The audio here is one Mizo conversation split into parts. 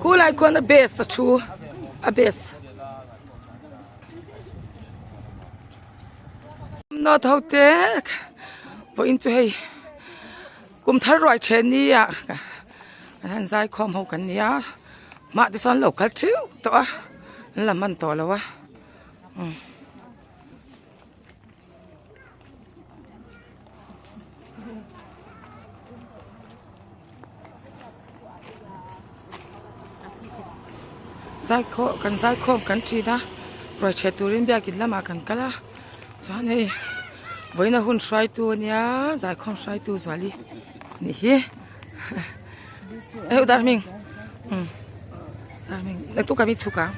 Khulai khuan a base a thu a base note ho te vawiin chu hei kum thar ruai then ni ah an han zai khawm ho kan ni a mah te sawn an lo kal theuh tawh a an la hman tawh lo a umm. Zaikhawm kan zaikhawm kan ṭin a ruaitheh turin biakin lamah kan kal a chuan hei vawiina hun hruaitu a nia zaikhawm hruaitu zuali nih hi eh darhming umm darhming naktuk ah mi chhuk ang.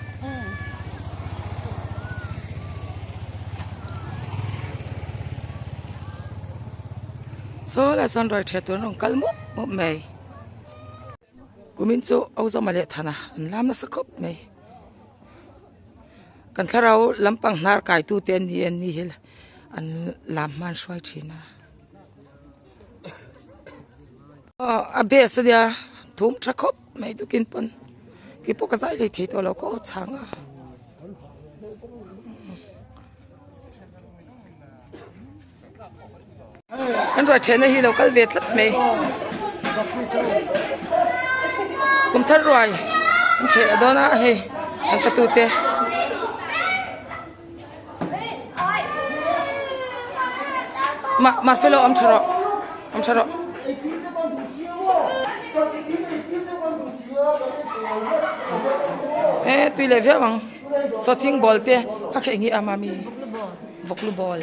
Saw lai sawn ruaitheh tur an rawn kal mup mup mai. Kumin chu Ozawma leh Thana an lam nasa khawp mai. Kan thlarau lampang hnar kai tu te an ni an ni hi an lam hman hruai thin a. Aw a base ania thum tha khawp mai tukin pawn keipawh ka zai leh thei tawh lo ka aw chhang a. Kan ruah thehna hi lo kal ve tlat mai. Kum thar ruai an theh a dawn a hei an fatu te. Ma ma fellow am tha rawh am tha rawh. E tui leh viau ang sawthing ball te kha kha eng hi a mami vawklu ball.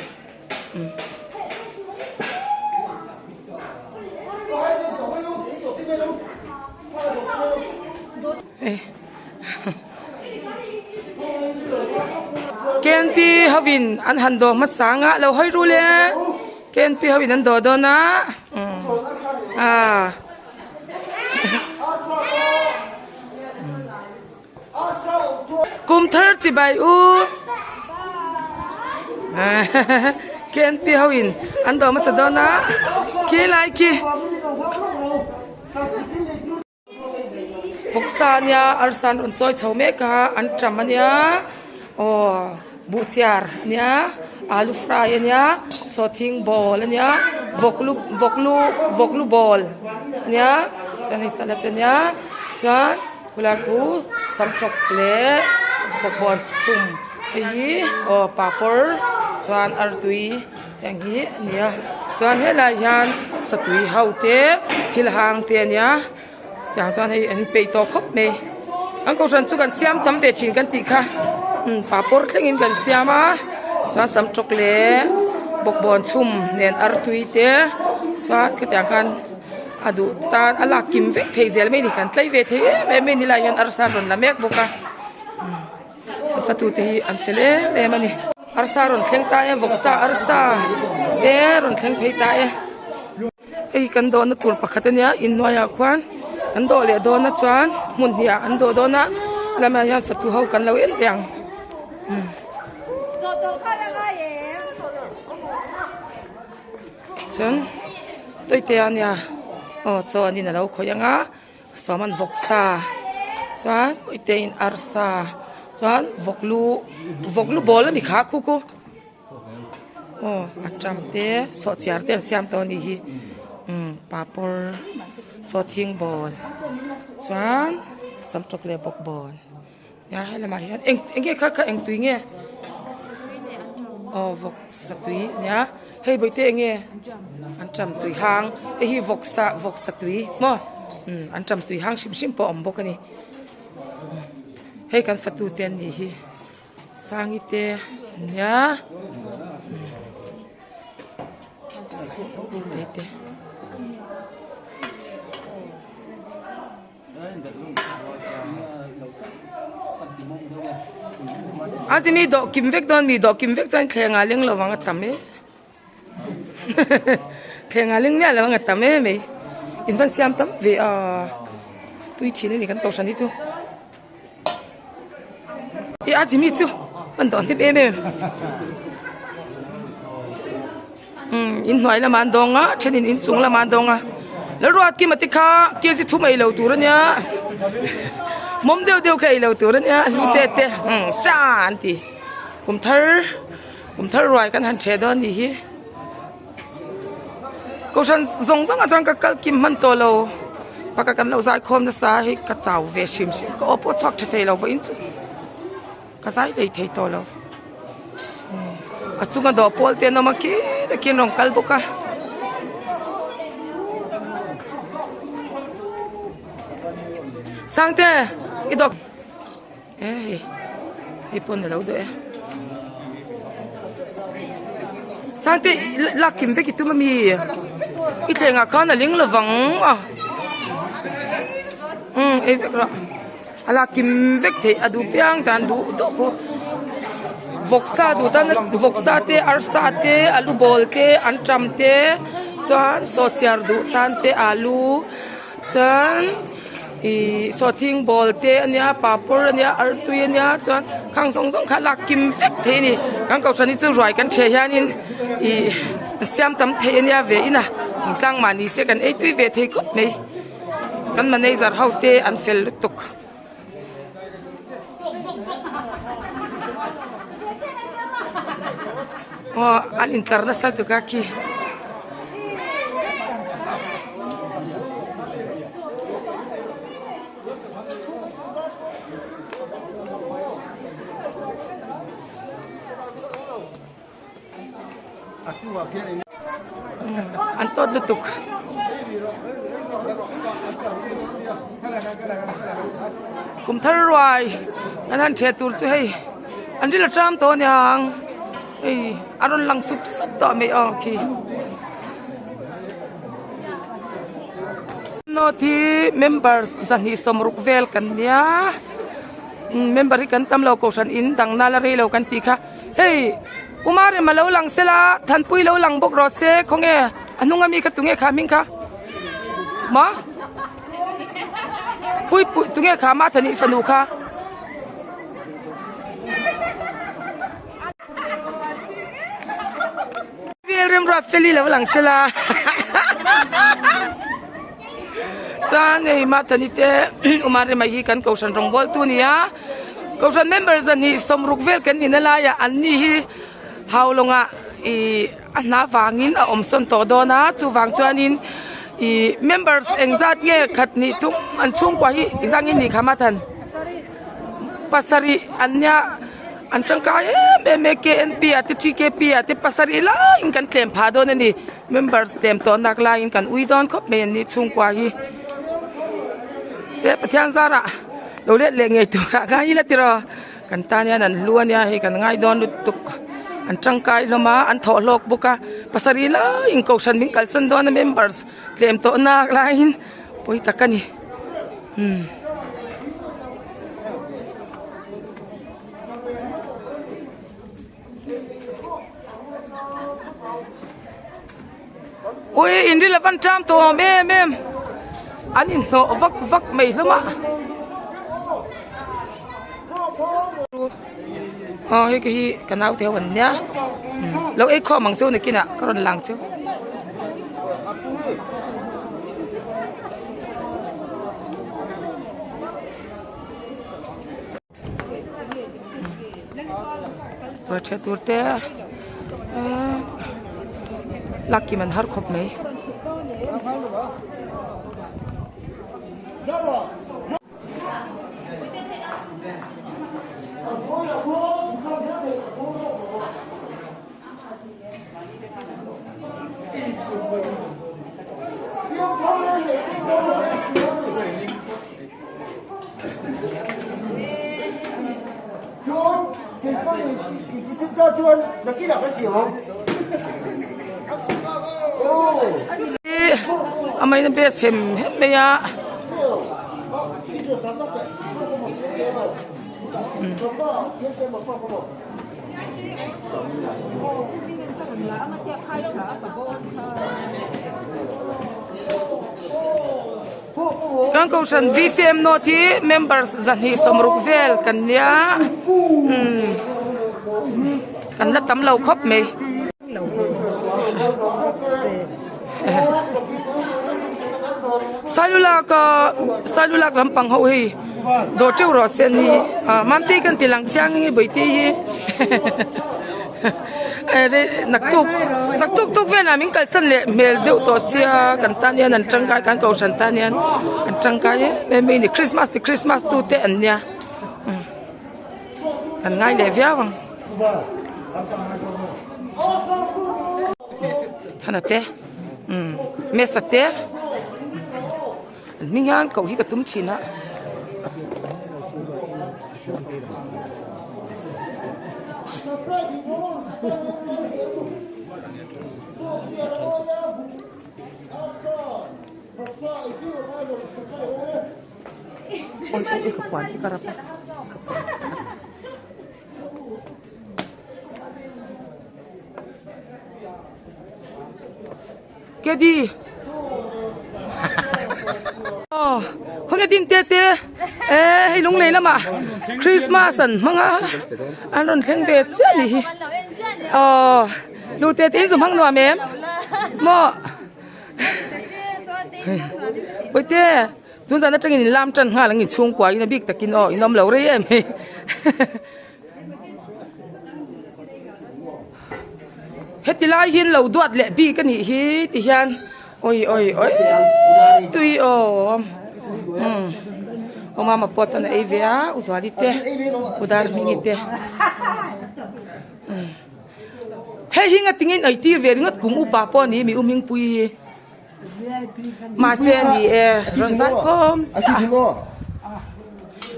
KNP hovin an han dawh hmasa anga lo hawi ru le KNP hovin an dawh dawn a ah Kum thar chibai u KNP ho in an dawh hmasa dawn a khi lai khi vawksa ania arsa an rawn chawi chho mek a an ṭam ania aw buhchiar ania alu fry ania sawhthing ball ania vawklu vawklu vawklu ball ania chuan hei salad ania chuan. Khulai khu samtawk leh bawkbawn thum hei hi aw papawr chuan artui heng hi a ni a chuan helaiah hian satui ho te thil hang te a nia chutiang chuan hei an peih tawh khawp mai an kohhran chu kan siam tam ve thin kan tih kha umm papawr thlengin kan siam a chuan samtawk leh bawkbawn chhum nen artui te chuan khitiang khan. A duh tan a lak kim vek thei zel mai a ni kan tlai ve thei em em mai a ni lai hian arsa an rawn la mek bawk a an fatu te hi an fel em em a ni arsa rawn thleng ta e vawksa arsa te rawn thleng phei ta e hei kan dawhna tur pakhat a nia inhnuaiah khuan an dawh leh dawn a chuan hmun hnih ah an dawh dawn a lamah hian fatu ho kan lo en teh ang. Chuan tawite a nia aw chaw an in a lo khawih ang a sawm an vawk sa chuan tawite in arsa chuan vawk lu vawk lu bawl a mi kha khu khu aw a tam te sawhchiar te an siam tawh a nih hi umm papawr sawhthing bawl chuan samtawk leh bawk bawl. Nia he lamah hian eng enge kha kha eng tui nge aw vawk sa tui ania hei bawihte enge an ṭam tui hang hei hi vawk sa vawk sa tui maw. Umm anṭam tui hang hrim hrim pawh a awm bawk a ni. Hei kan fatu te an nih hi Sangi te an nia umm te. A ti mi dawh kim vek dawn mi dawh kim vek chuan thleng ah leng lo ang a tam e thleng ah leng miah lo ang a tam em mai in van siam tam ve a tui thin a ni kan kohhran hi chu e a chimi chu an dawh hnep em em umm inhnuai lamah an dawng a thenin inchung lamah an dawng a Lalruatkima te kha kg thum ei lo tur a nia mawm deuh deuh kha ei lo tur a nia hlu te te umm sa an ti kum thar kum thar ruai kan han ṭheh dawn a nih hi. Kohhran zawng zawng ah chuan ka kal kim hman tawh lo pakhat kan lo zai khawm nasa a hei ka chau ve hrim hrim ka aw pawh chhuak tha thei lo vawiin chu ka zai lei thei tawh lo a chunga dawh pawl te an awm a khi takin an rawn kal bawk a. Sangte i dawh e hei hei pawn alo duh e Sangte lak kim vek i tum ami i thleng ah khan a ling lovang a umm ei vek rawh a lak kim vek theih a duh piang tan duh duh pawh vawksa duh tan vawksa te arsa te alu bawl te anṭam te chuan sawhchiar duh tan te alu chuan. Ihh sawhthing bawl te a nia papawr a nia artui a nia chuan khang zawng zawng kha a lak kim vek thei a ni kan kohhran hi chu ruai kan ṭheh hianin ihh an siam tam thei a nia ve in a thingtlang mahni se kan ei tui ve thei khawp mai kan manager ho te an fel lutuk. Aw an intlar nasa lutuk a khi. An tawt lutuk. Kum thar ruai kan han ṭheh tur chu hei an ril a ṭam tawh aniang hei a rawn lang sup sup tawh mai aw khi. Note hi member 260 vel kan nia member hi kan tam lo kohhran in dang nal a rei lo kan tih kha. Hei Kumar em a lo lang sela Thanpui lo lang bawk rawh se khawnge a hnung ami kha tunge kha hming kha maw pui pui tunge kha mah Thani fanu kha. Vel remruat feli lo lang sela chuan hei mah Thani te Kumar em a hi kan kohhran rawngbawl tu a ni a. Kohhran member zahnih sawmruk vel kan nin a laiah an ni hi Haulawngah ih a hna vangin a awm sawn tawh dawn a chuvang chuanin ih members engzat nge khat nih thum an chhungkua hi engzat nge nih kha mathan pasarih an nia an tangkai em em e K N P ah te T K P ah te pasarih laiin kan tlem phah dawn a ni members tlem tawh nak laiin kan ui dawn khawp mai an ni chhungkua hi se Pathian zarah. Lo let leh ngei turah ngai ila tiraw kan tan hian an hlu ania hei kan ngai dawn lutuk an tangkai hlawm a an thawh hlawk bawk a pasarih laiin kohhran min kalsan dawn a members tlem tawh nak laiin pawi tak a ni umm. Ui in ril a van ṭam tawh awm em em an inhnawh vak vak mai hlawm a aw hei hi ka nau te ho an nia lo ei khawm ang chu nakinah ka rawn lang chu. Ruaitheh tur te eee lak kim an har khawp mai. A main a best hem hem mai a. Kan kohhran BCM note hi members 260 vel kan nia umm kan la tam lo khawp mai. Sailulak Sailulak lampang ho hei dawr teuh rawh se ani ah Mamte kan ti lang chiang ang e Bawihte hi naktuk naktuk tuk velah min kalsan leh hmel deuh tawh sia kan tan hian an tangkai kan kohhran tan hian an tangkai em em mai a ni Christmas ti Christmas tu te an nia kan ngai leh viau ang. Chhana te umm mesa te an hming hian koh hi ka tum thin a. Oi oi ka puan te ka rap a ka puan te ka rap. Kedi aw khawnge din te te e hei lunglei lamah Christmas an hmang a an rawn thleng ve chiah a nih hi aw lu te te in zu hmang nuam em maw pawite. Tun zan atangin in lam tan nghal ang inchhungkua in a bik takin aw in awm lo rei em hei. Heti lai hian lo duat leh bik a nih hi ti hian oi oi oi tui aw umm aw mama pawh tan a ei ve a u Zuali te u Darhmingi te umm hei hi ngatingin ei tir ve ringawt kum upa pawh a ni mi u Hmingpui hi. Mahse a ni e rawn zai khawm ziah a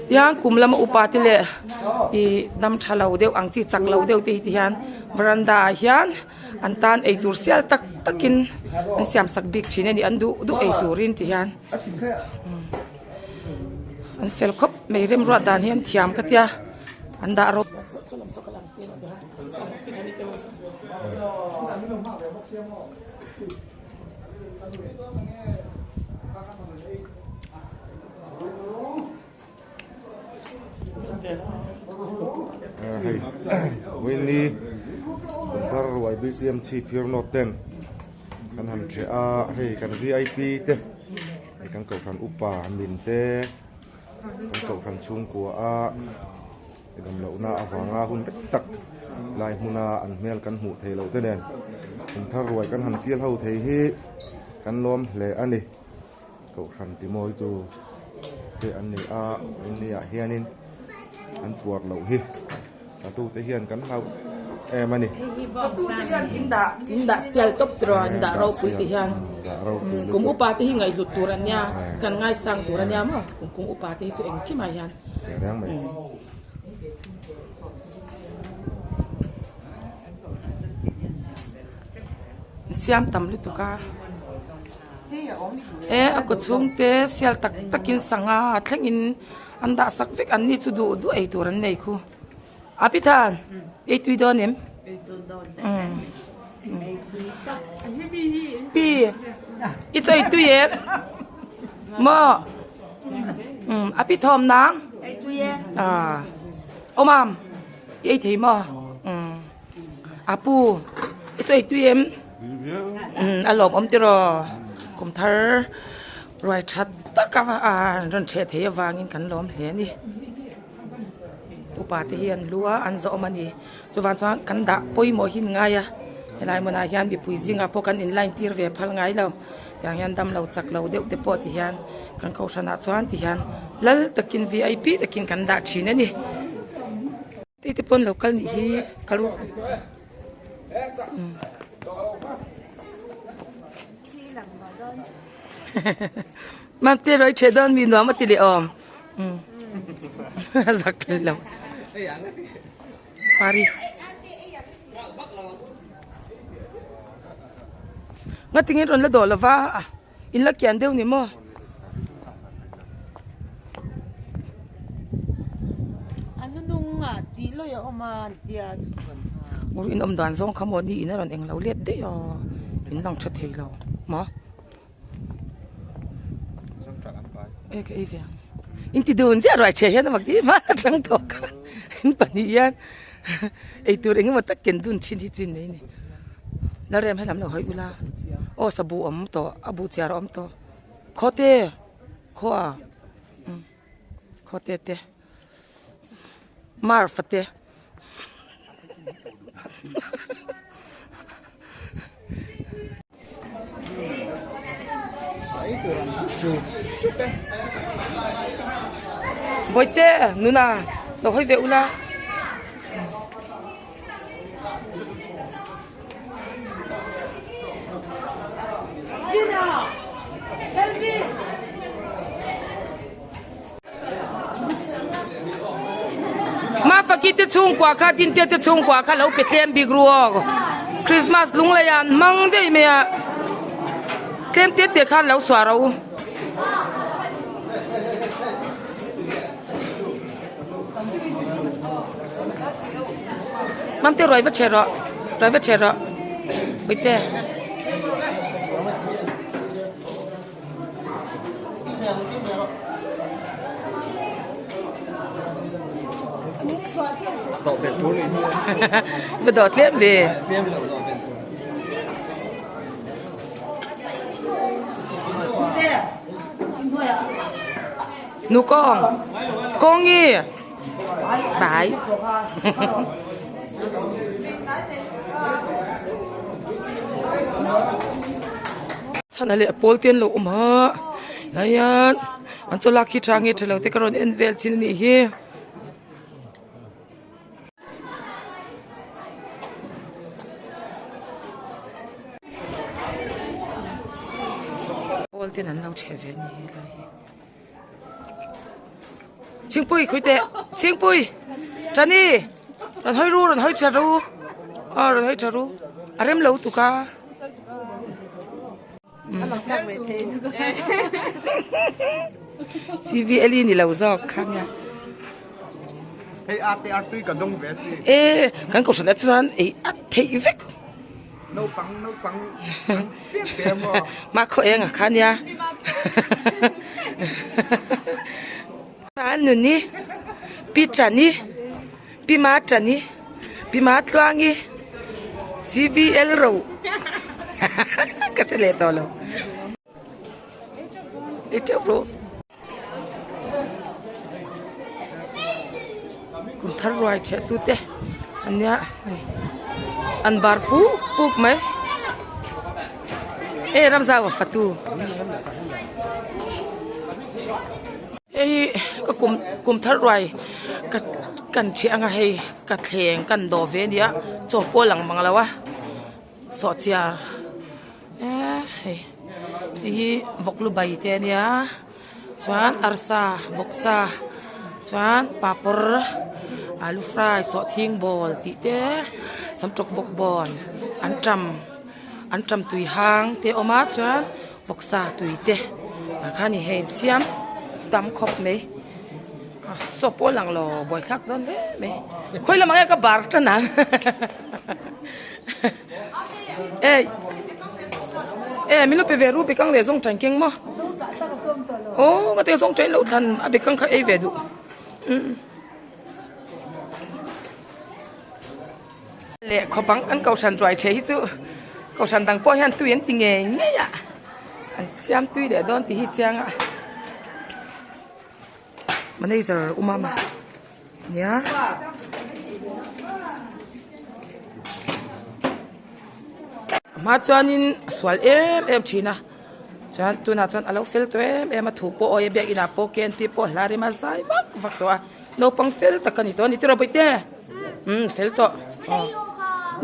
tihian kum lama upa te leh ih dam tha lo deuh ang chi chak lo deuh te hi ti hian veranda ah hian an tan eitur sial tak takin an siam sak bik thin a ni an duh duh eiturin ti hian an fel khawp mai remruat dan hi an thiam ka tia an dah rawp. Hei Winnie Kumthar ruai BCM chhip hi rawt ten kan han ṭheh a hei kan vip te hei kan kohhran upa min te kan kohhran chhungkua a Damlohna avanga hun rei tak lai hmuna an hmel kan hmuh theih loh te nen Kumthar ruai kan han kil ho thei hi kan lawm hle a ni. Kohhran timawitu te an ni a, engni ah hianin an puar loh hi tatute hian kan hlauh em a ni. Tatute hian in dah in dah sial tawp tiraw in dah ropui ti hian kum upa te hi ngaihhlut tur an nia kan ngaisang tur a nia maw kum upa te hi chu engkimah hian. Siam tam lutuk a e a kaw chhung te sial tak takin sangha thlengin an dah sak vek an ni chu duh duh ei tur an nei khu a pi than ei tui dawn em pi i chaw ei tui em maw. Um a pi thawm nang à ô mam i ei thei maw um a pu i chaw ei tui em um a lawm awm tiraw kum thar ruai that tak a a rawn chheh thei avangin kan lawm hle a ni upa te hi an lu a an zawh awm a ni chuvang chuan kan dah pawimawh hi an ngai a helai hmunah hian mipui zingah pawh kan in line tir ve phal ngai lo. Tiang hian damlo chak lo deuh te pawh ti hian kan kohhran ah chuan ti hian lal takin vip takin kan dah thin a ni. Tih te pawn lo kal nih hi kal u Mante rawih theh dawn mi nuam a ti leh awm a zak thei lo Pari. Ngatinge rawn la dawh lova in la kian deuh ni maw? Ur in awm dan zawng kha maw ni in a rawn englo let daih a in lang tha thei lo maw? E ka ei ve ang in ti dun chiah ruai chhe hian a mak dih hman atang tawh kha in pahnih hian eitur eng emaw tak ken dun thin hi chu in nei a ni Lalrem helam lo hawi ula aw sabu awm tawh a buh chiar a awm tawh khawte khaw a khawte te mar fate. Bawihte nuna lo hawi ve ula. Mafaki te chhungkua kha Dinte te chhungkua kha lo pe tlem bik ru aw Christmas lunglei ah an hmang daih mai a tlem te te khan lo suah ro. Mamte ruai va chhe rawh ruai va chhe rawh Puite. Va dawh tlem ve. Nu kawng kawngi bai. Chhana leh pawl te an lo awm a lai hian an chaw lak hi tha nge tha lo te ka rawn en vel chin a nih hi. Pawl ten an lo chhe ve a ni helai hi. Chhingpui khawi teh Chhingpui Tani rawn hawi ru rawn hawi tha ru aw rawn hawi tha ru a rem lo tuk a. CVL i ni lo zawk kha nia. Hei arte artui ka dawng ve si. E kan kohhran ah chuan ei at theih vek. Naupang naupang an chiah te maw. Ma khaw eng a kha nia. An nuni pi Chani pi Ma Chani pi Ma Tluangi CVL ro ka hre leh tawh lo. Ei teuh rawh. Kum thar ruai chhe tu te an nia hei an bar puk puk mai e ramzau a fatu hei hi ka kum kum thar ruai ka kan ṭhiah anga hei ka thleng kan dawh ve a nia chaw pawh a lang mang lo a sawhchiar eee hei hei hi vawk lu bai te a nia chuan arsa vawksa chuan papawr alu fry sawhthing bawl tih te samtawk bawk bawn anṭam anṭam tui hang te a awm a chuan vawksa tui te tah khan i hei insiam tam khawp mai chaw pawh a lang lo buaithlak dawn hle mai khawi lamah nge ka bar tan ang. Ey e min lo pe ve ru bekang leh zawng ṭan keng maw aw ka te zawng ṭan lo thlan a bekang kha ei ve duh leh khawp ang an kohhran ruai ṭhe hi chu kohhran dang pawh hian tui an ti ngei ngei a an siam tui leh dawn tih hi chiang a manager umama nia. A hma chuanin a sual em em thin a chuan tunah chuan a lo fel tawh em em a thu pawh awi a biakin ah pawh knt pawh hla rem a zai vak vak tawh a naupang fel tak a ni tawh a ni tiraw bawihte umm fel tawh aw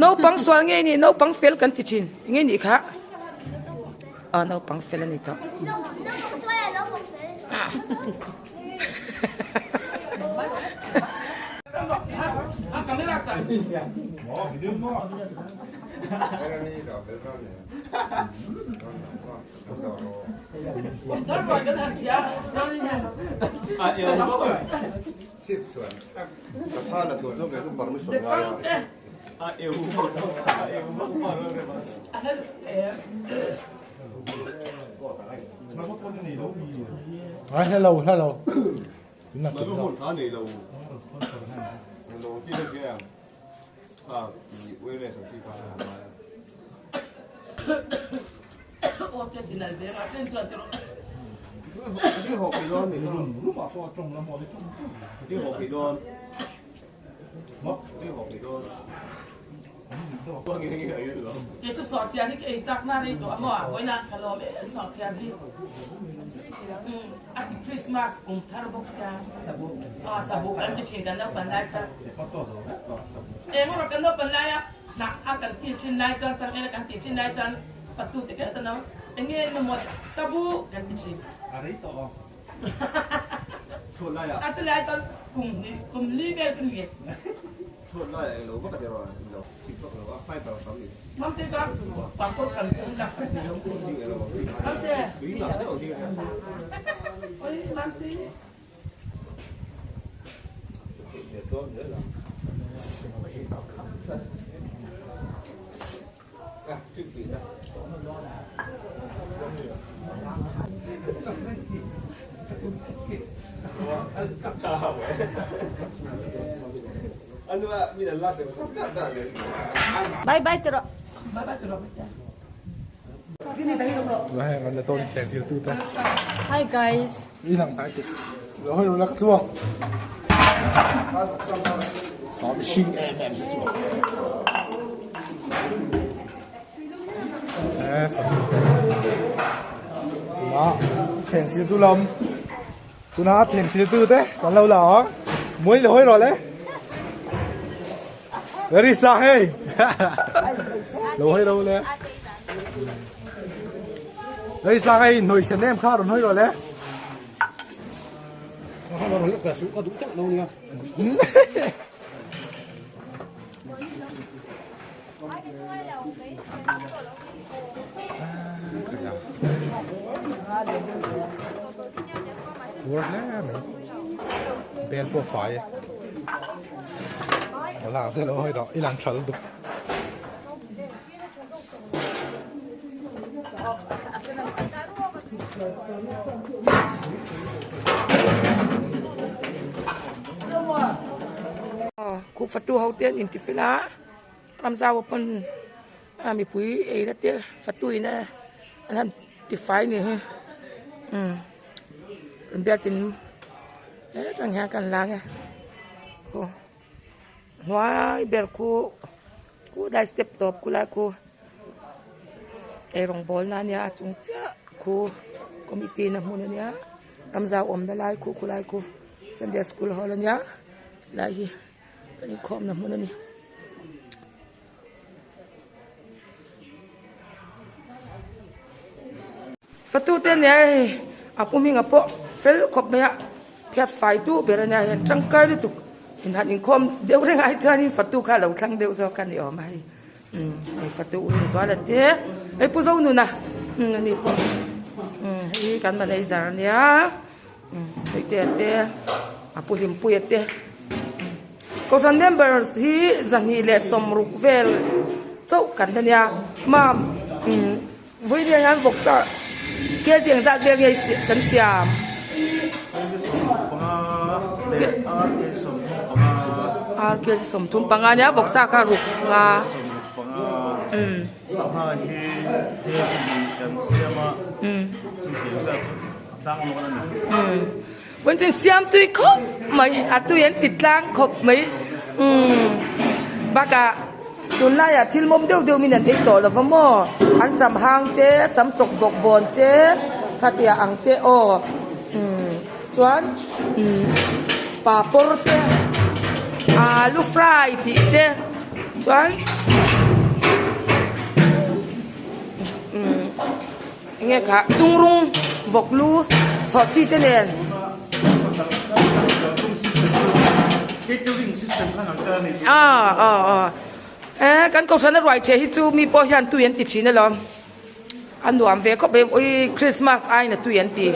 naupang sual ngei ni naupang fel kan ti thin enge nih kha aw naupang fel a ni tawh. Hello hello. Bye bye tiro. Hi guys. Tuna thleng siltu te kan lo la ang muai le hawi rawh le very sa hei lo hawi ro le very sa hei hnawih sen em kha rawn hawi rawh le Uar hle mai bel pawh fai e a lang te lo hawi rawh i lang tha lutuk. Khu fatu ho te an intifel a Ramzau pawn a mipui ei na te fatu in a an han tifai ni hi umm kan biakin hetang hian kan lang e khu hnuai ber khu khu dai step tawp khu lai khu eirawng bawl na ania a chung chiah khu committee na hmun ania Ramzau awmna lai khu khu lai khu Sunday school hall ania lai hi. Kan inkhawmna hmun a ni. Fatu te nia hei a pu hminga pawh fel khawp mai a phiat fai duh ber a nia hei an tangkai lutuk inhan inkhawm deuh reng ai chuanin fatu kha a lo thlang deuh zawk a ni awm a hei umm hei fatu u Rinzuala te hei pu Zonuna umm ani pawh umm hei kan manager a nia. Hei te a pu Hlimpuia te Kohhran members hi 260 vel chauh kan la nia mam vawiin hian vawksa kg engzat vel nge kan siam. Ar kg 35 nia vawksa kha ruk nga. Vawiin chuan siam tui khawp mai a tui an ti tlang khawp mai umm bakah tunlaiah thil mawm deuh deuh min an ei tawh lo va maw an ṭam hang te sam chawk bawk bawn te khatia ang te aw umm chuan umm papawr te alu fry tih te chuan umm. Enge kha tungrung vawk lu chhawh chi te nen. Aw aw aw eh kan kohhran a ruai ṭheh hi chu mi pawh hian tui an ti ṭhin alawm. A nuam ve khawp mai ui Christmas aiin a tui an ti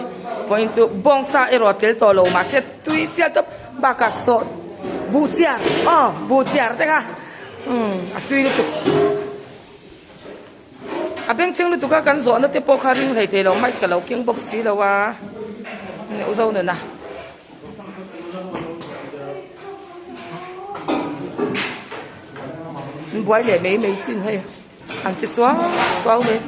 pawhin chu bawngsa erawh a tel tawh lo mahse tui sial tawp bakah sawh buh chiar aw buh chiar te kha umm a tui lutuk a bengchheng lutuk a kan zawhna te pawh kha ring hlei thei lo mic ka lo keng bawk si lo a u Zonuna. Buai leh mai mai chin hei. An che suau suau mai.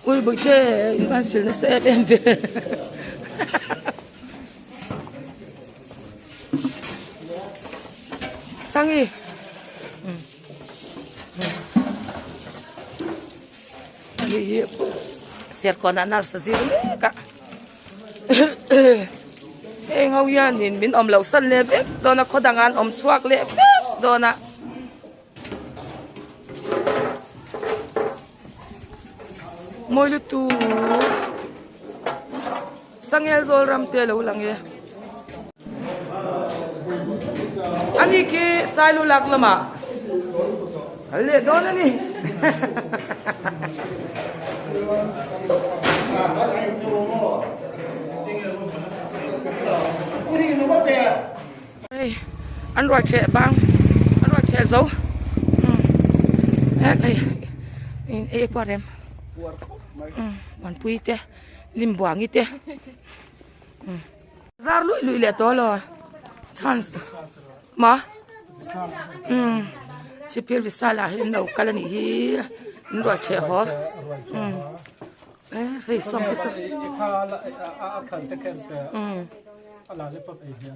Ui bawihte in van sil nasa em em ve. Sangi. Hei hi Serkawnah nurse a zir mek a. Heng ho hianin min awm loh san leh vek dawn a khaw dangah an awm chhuak leh vek dawn a. Mawi lutuk changel zawl ram te a lo lang e. Ani khi Sailu lak lamah kal leh dawn a ni. Hei an ruai ṭheh bang an ruai ṭheh zo he hei ei pawh a rem Muanpui te Limbuangi te. Zar luih luih leh tawh lo chance ma um chipir visal ah hian lo kal a nih hi an ruah cheh haw um e sei sawm te chu um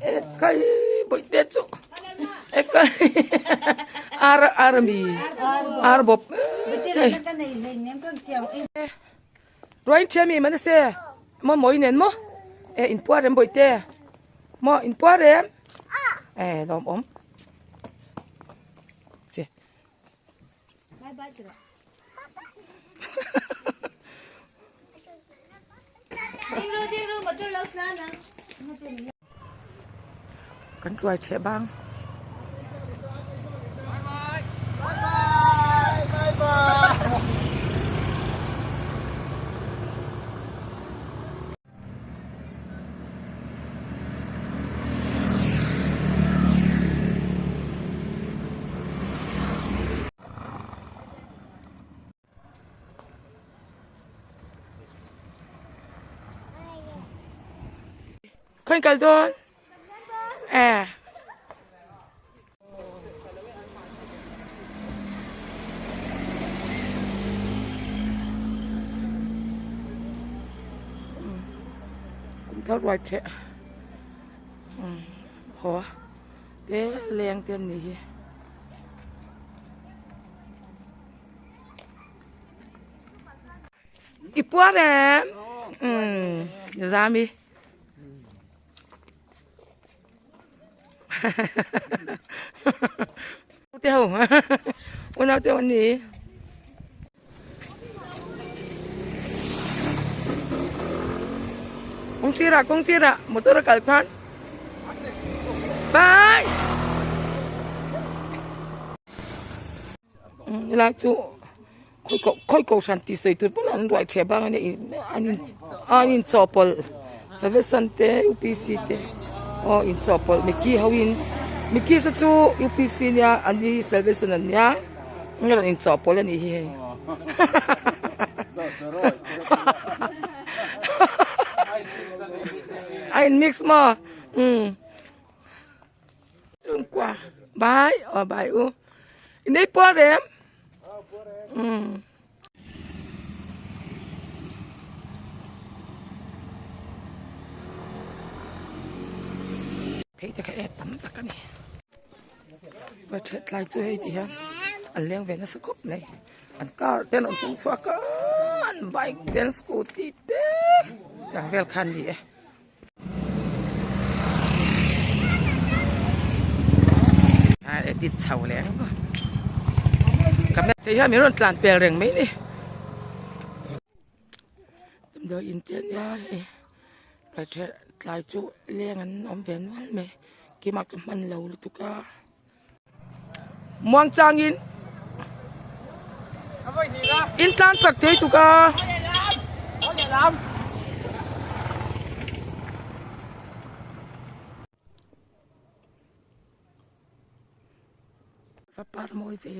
e kai bawih te chu e kai ar ar mi ar bawp Ruain ṭhiam i man a se maw mawi nen maw e inpuar rem bawihte maw inpuar rem e lawm awm che Kan chuai chhe bang. Khawi kal dawn eh. Kum thar ruai theh haw te leng te an nih hi. I puar em? Umm Zami. Te ho. Unau te ho an ni. Kawng sirah kawng sirah motor a kal khan. Bye. Helai chu khawi kohhran tih sawi tur pawn an ruai ṭheh bang a nia an in an inchawhpawlh salvation te upc te aw inchawhpawlh mickey ho in mickey saw chu upc nia an ni salvation an nia an rawn inchawhpawlh a nih hi hei a in mix maw umm. Chungkua bai aw bai u inei puar rem umm. Phei te kha e tam tak a ni va that lai chu hei ti hian an leng ve nasa khawp mai an car te an rawn tum chhuak a an bike te an scooty te tiang vel kha an ni e. A edit chho leh ang maw camera te hian min rawn tlan pel reng mai ni damdawi in te ania hei tlai chu leng an awm ve nual mai. Keimah ka hman lo lutuk a. Muang changin in tlan chak thei tuk a. Va par mawi ve.